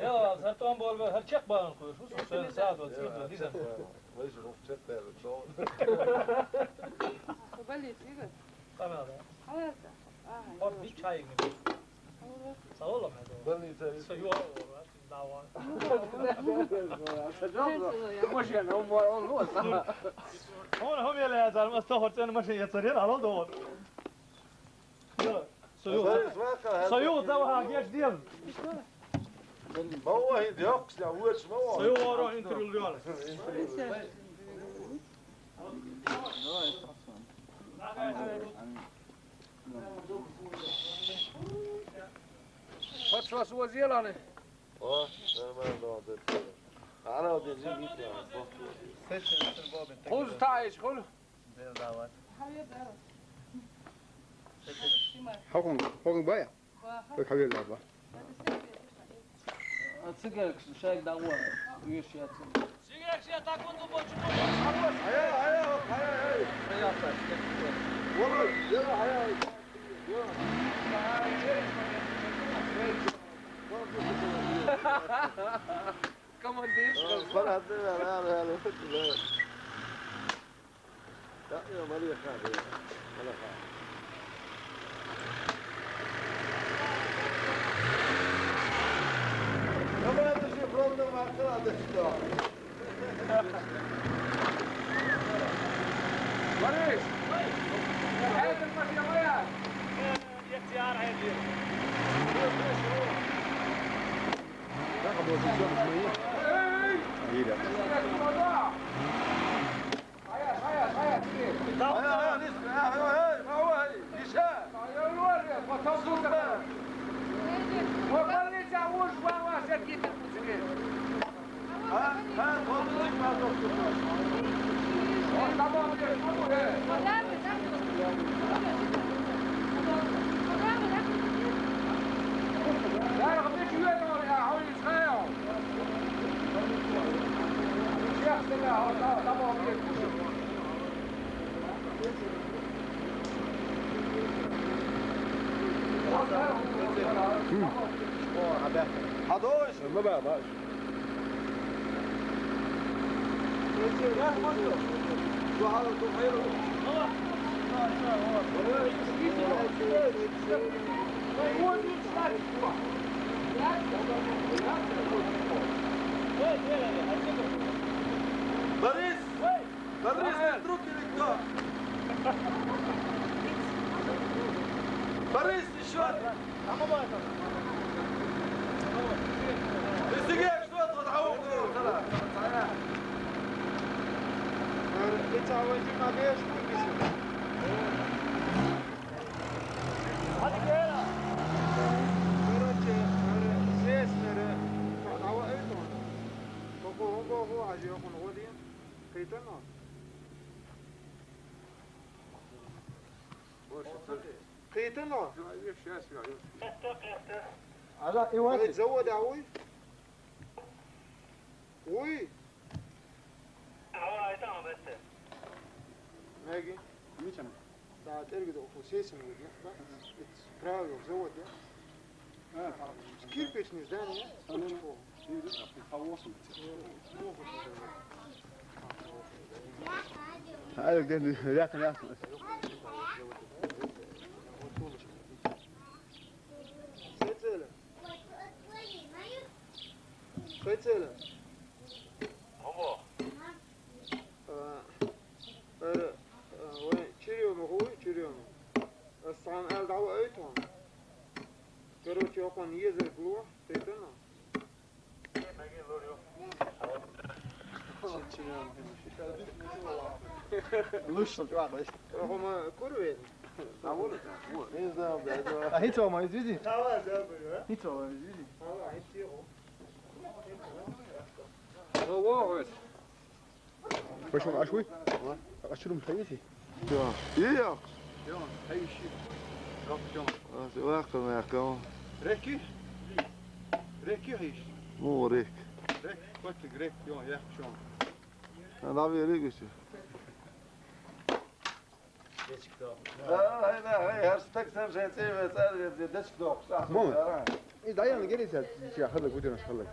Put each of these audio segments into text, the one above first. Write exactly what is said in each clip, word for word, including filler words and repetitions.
Ja, es hat dann wohl, hat Check bei uns, muss man sagen, so, so, so, diese. Weißt du, auf Check, der wird schon. Überlegt, wie wird? Kann man da. Kann man da. Ah, ja. Und wie zeigen? Sağ ol, Ahmet. Ben de sen. Sen yok ol, ha, siz daha var. Sen çok zor. Bu şey, o var, olmaz. Onu hem öyle yazarım, az da hortsen maşın yatırıyor, al oldu o. Yok. Soyuq. Soyuq, tamam, geç diyelim. ما هو هيدي، يوكس، يا ويرش، ما هو. Soyuq oru interview. Kaç lası var ziyan hani? O, ben, ben de orada. Ana, o dediğim gibi ya. Seçin, seçin, bu abi. Kuz tayiş, kul. Xogin, xogin baya. Bak, xabiir laba. Sigara, shayga dawa. Uyush yatsin. Sigara, shayga dawa. Haya, haya, haya, haya. Haya, haya. Haya, haya. Komandir. Aa, para attı ya, ya, ya, ya. Ya, ya, Maria, ya, ya. Maria, ya. Ya, ben de şey, frontum var, kral da işte o. Maria. Hayır, Maria, Maria. Yet yar hayır. Hey, hey. İyi de. Hadoş. Ömür be, baş. Борис! Борис! Борис, друг или кто? Борис, еще один! Ты сигарет что тут? Ау, ау, ау. Короче, здесь, наверное, давай это. Только он был, а я он один. Кайтана. Ала, Иван. Кайт, завод, а уй? Уй. Маги. Мичам. Да, терги да, офу сесим уй, да? Правил, завод, да? Кирпичный здание. Hadi gidelim, yakın, yakın. Seyitselim. Seyitselim. Abo. Ee, ee, ee, وين؟ Çiriyonu, huy, çiriyonu. Aslan el dawa ayton. Короче, yok on yezer glu, teytena. Лучше, чувак, лучше. Рахома курвен. Не знаю, блядь. А хитро, мы извини. Хитро, мы извини. Ну, вот. Почему ашуй? А что мы хотите? Йо. Йо. Йо, хай иши. Как чё? А, ты легко, мягко. Реки? Реки иши. Ну, рек. Рек, вот ты грек, йо, я чё? А, на берегу иши. Дечко. А, ай, да, ай, герстек сам же, ты, ты, ты, дечко, да, Мама. Да. Из дӀаяхана герийса, цига хала, гудернаш хала.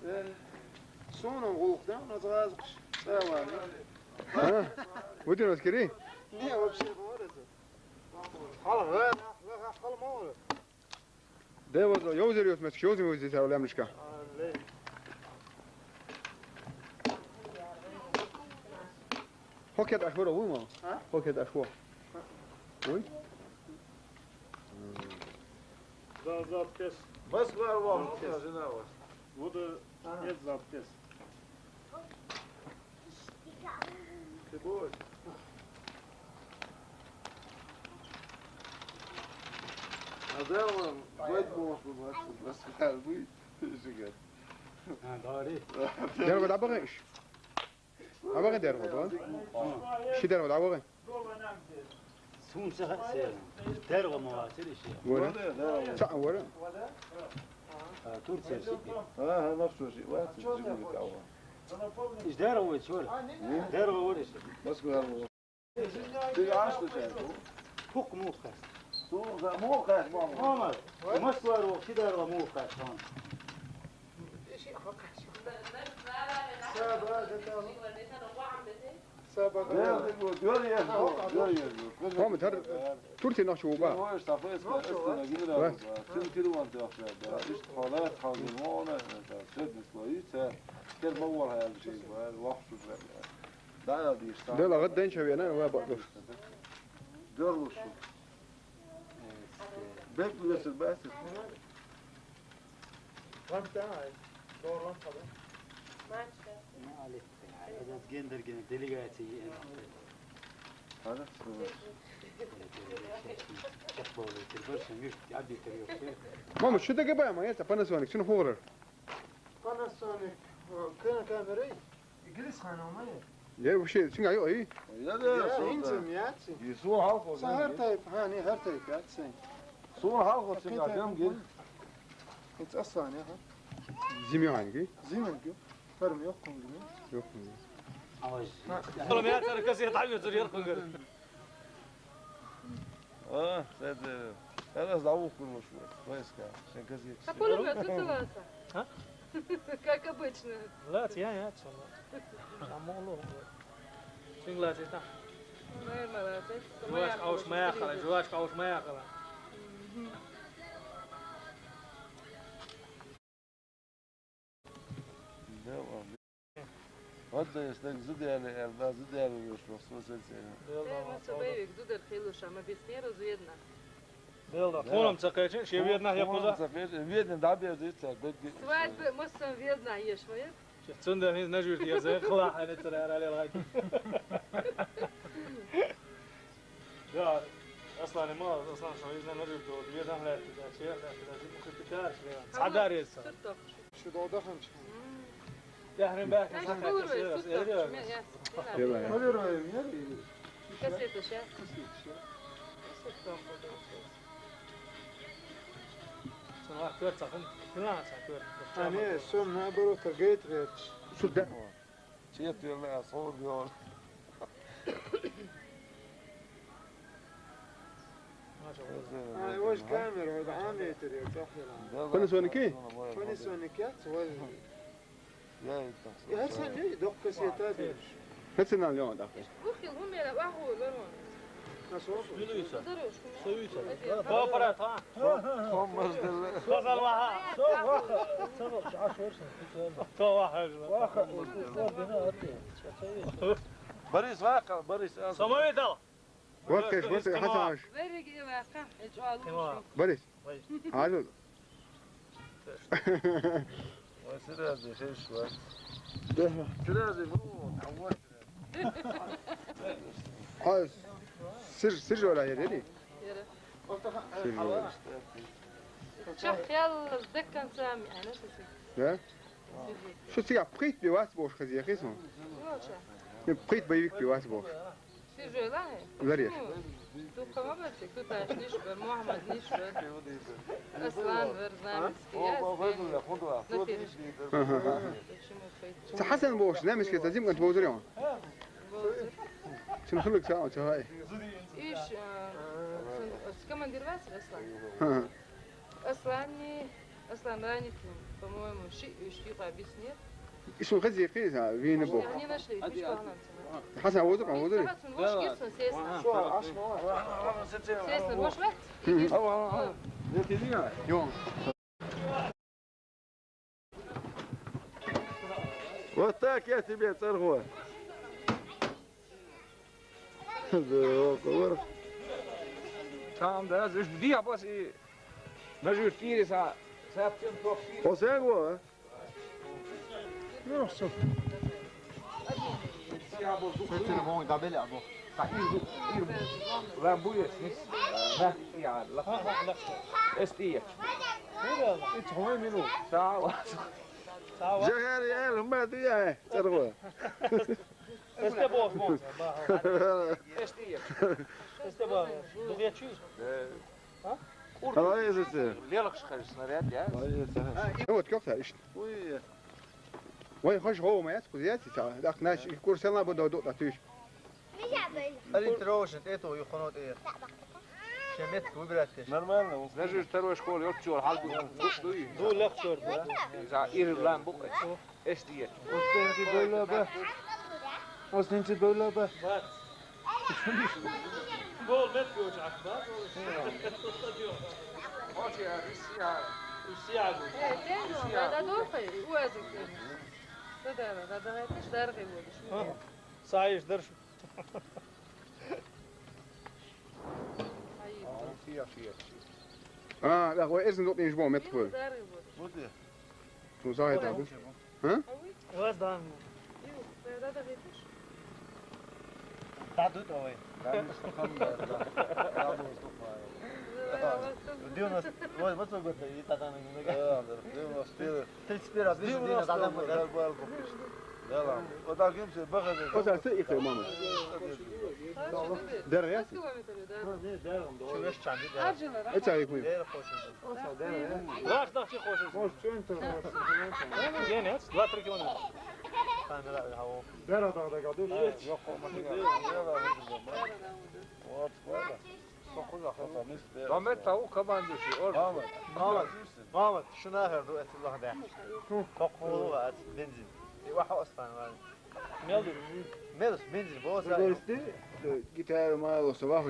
Э, суна гӀулакх даьнна, аз гӀазкхаш цӀа ваьнна. А? Гудернаш герий? Не, вообще, говорится. Хала, э, хала, хала, хала, ма вара. Де ваза, йовзар йос мес, йовзар йос дитар лемнишка. Хокет ашвара вуй ма? А? Хокет ашва. Вуй? Да, запкес. Москва вам, я жена вас. Буду нет запкес. Ты будешь? А да, он, войт бумажку, бумажку, бумажку, бумажку. А, говори. Дерго дабаган иш. Абаган дерго, да? Ши дерго дабаган. Сунца се. Дерго ма вацар иш. Вара. Ца вара. А, Турция си. А, а, на что же? Вацар, жигули кава. Иш дерго вацар. Дерго вацар. Москва. Ты аш что сейчас? Пук мухас. Что за мухас, мама? Мама, Москва ру, сидар ва мухас, хан. Мама, тар Турция нахчу ба. Ой, сафес, эстана гимра. Ва. Тим тирван тохта. Ишт халат, халгин вона, сед слоица. Тер мавар хаял ши, вахшу. Да, я диш. Дела гаддан чавена, ва ба. Дёрлушу. Бек лесир басир. Лампа ай. Дор лампа да. Мали. Гендер ген делегация. Ана. Мама, что ты говоришь, моя, это Panasonic, что он хоррор? Panasonic, э, кена камеры. Игрис хана май. Я вообще, синга ё, эй. Я да, я синга. Инзим, я синга. Ису халко. Са хар тайп, ха, не хар тайп, я синга. Су халко синга, дем гир. Ит асани, ха. Зимёнги. Зимёнги. Фарм ёк кунгми. Ёк кунгми. Аваж. Олам я тара касе тайм ёзур ёк кунгми. А, седе. Эдас давух курмуш. Вайска. Сен касе. А пулемёт кыцыласа? А? Как обычно. Лац, я, я, цола. Самоло. Син лац это. Нормально, лац. Жвачка уж моя хала, жвачка уж моя хала. Да, ладно. Вот да, если так зудели, э, да, зудели уж, что, что с этим? Э, мы с тобой век зудер хилуша, мы без нерву зуедна. Дело, да. Хонам ца кайчен, ше ведна я куза. Хонам ца кайчен, ведна да без ца, бек. Свадьбы мы с тобой ведна ешь, мы. Цунда не на жюрт, я за хла, а не цара, а ле лай. Да, Аслан, ма, Аслан, что из на жюрт, ведна хла, да, че, да, да, мухтар, да. Садарец. Что долго ханч? Яхрен бахин. Ай, сахар курва, сахар, сахар, сахар. Курва, я. Кассета ша. Кассета ша. Сахар курва. Сен вах көр сахын. Кына сахар көр. А не, сом наоборот, гейт верч. Сюда. Чет верла, сор гор. Ай, вож камера, вож амметр, я цахила. Panasonic? Panasonic, я, вож. Я это. Я сам не док кассета деш. Национальный он, да. Бухил, هم يلا، واحد، وين؟ Союза. Союза. Кооперат, а? Хом, хом, маждалла. Козал ваха. Со ваха. Со ваха. Со ваха. Борис ваха, Борис. Самовидал. Вот, конечно, вот, Хасан Иванович. Вериги ваха, эчуалу. Борис. Ой. Алло. Ой, серьёзно, серьёзно. Да. Серьёзно, ну, а вот. А, сир, сир же валя, ери? Ери. Сир же валя. Чах ял деккан сами, ана сиси. Да? Шо сига пхит бивас бош хази, я хисон. Йоча. Не пхит боевик бивас бош. Сир Лареш. Дукха ма бацик, туташ ниш бар, Мухьаммад ниш бар. Аслан бар, знамецкий, я Аслан. Ага, ага. Почему фейк? Ца Хьасан бохуш, знамецкий, ца зимкан твозур ян. Бозур. Цун хилик ца, ца хай. Иш, э, цун, э, командир вац Аслан? Ага. Асланни, Аслан ранит, по-моему, ши, ши къабис нет. Ишун хазир къиза, вина бо. Они нашли, миш пахнан. Хасан, вот он, вот он. Муш кирсун, сесна. Сесна, муш вац? Мгм. Ава, ава, ава. Йо. Вот так я тебе, царгва. Здорово, ковар. Там, да, здесь где я пас и на жир тире са, са птен ток тире. Осен го, а? Ну, всё. Сетер мон дабел або. Та ир, ир. Ламбуес, нис. На, я, ла. Эстия. Ицхой мину. Сава. Сава. Жагар я, ма дия, царгва. Эсте бос, бос. Эстия. Эсте бос. Дугечи. Алай эсте. Лелакш хар снаряд, я? Алай эсте. Вот как-то ишт. Ой. Вай, хош гъо ма яц, куз яц, ца. Дак наш, и курсела бо до, до, да, тюш. Али трошен, это ой, хонот, э. Шемет выбрать. Нормально. Даже второй школы, ёлчор, хал бу. Ду лехчор, да? За Ирлан бу. Эстиет. Остенчи дойлаба. Остенчи дойлаба. Бол, мет кочак, да? Хоч я, Русия. Русия. Э, тен, да, да, дохай, уазик. Да, да, да, да, это ж дорогой будешь. Саиш дырш. А, да, ой, эзин дот ниш бо, мет кой. Дорогой будешь. Ту саит абу. А? Вас дан. Дадут, ой. Девяносто, ой, вот сколько, и тогда на. Девяносто первый. Тридцать первый, двести девяносто, да, да, да. Ота ким се бага. Ота се ихе мама. Дер я? Километр, да. Чувеш чанди, да. Эца ихе. Дер хошен. Раш да чи хошен. Может, что-нибудь. Ден, два-три километра. Камера, хау. Дер ада да гаду. Yok, olmadı ya. Вот, вот. Рамет тау командующий, он. Мамат, мамат, шуна херду этилла да. Токулу ва бензин. И ваха остан ва. Мелду. Мелус, бензин, бо са. Гости, гитара мало, саваху.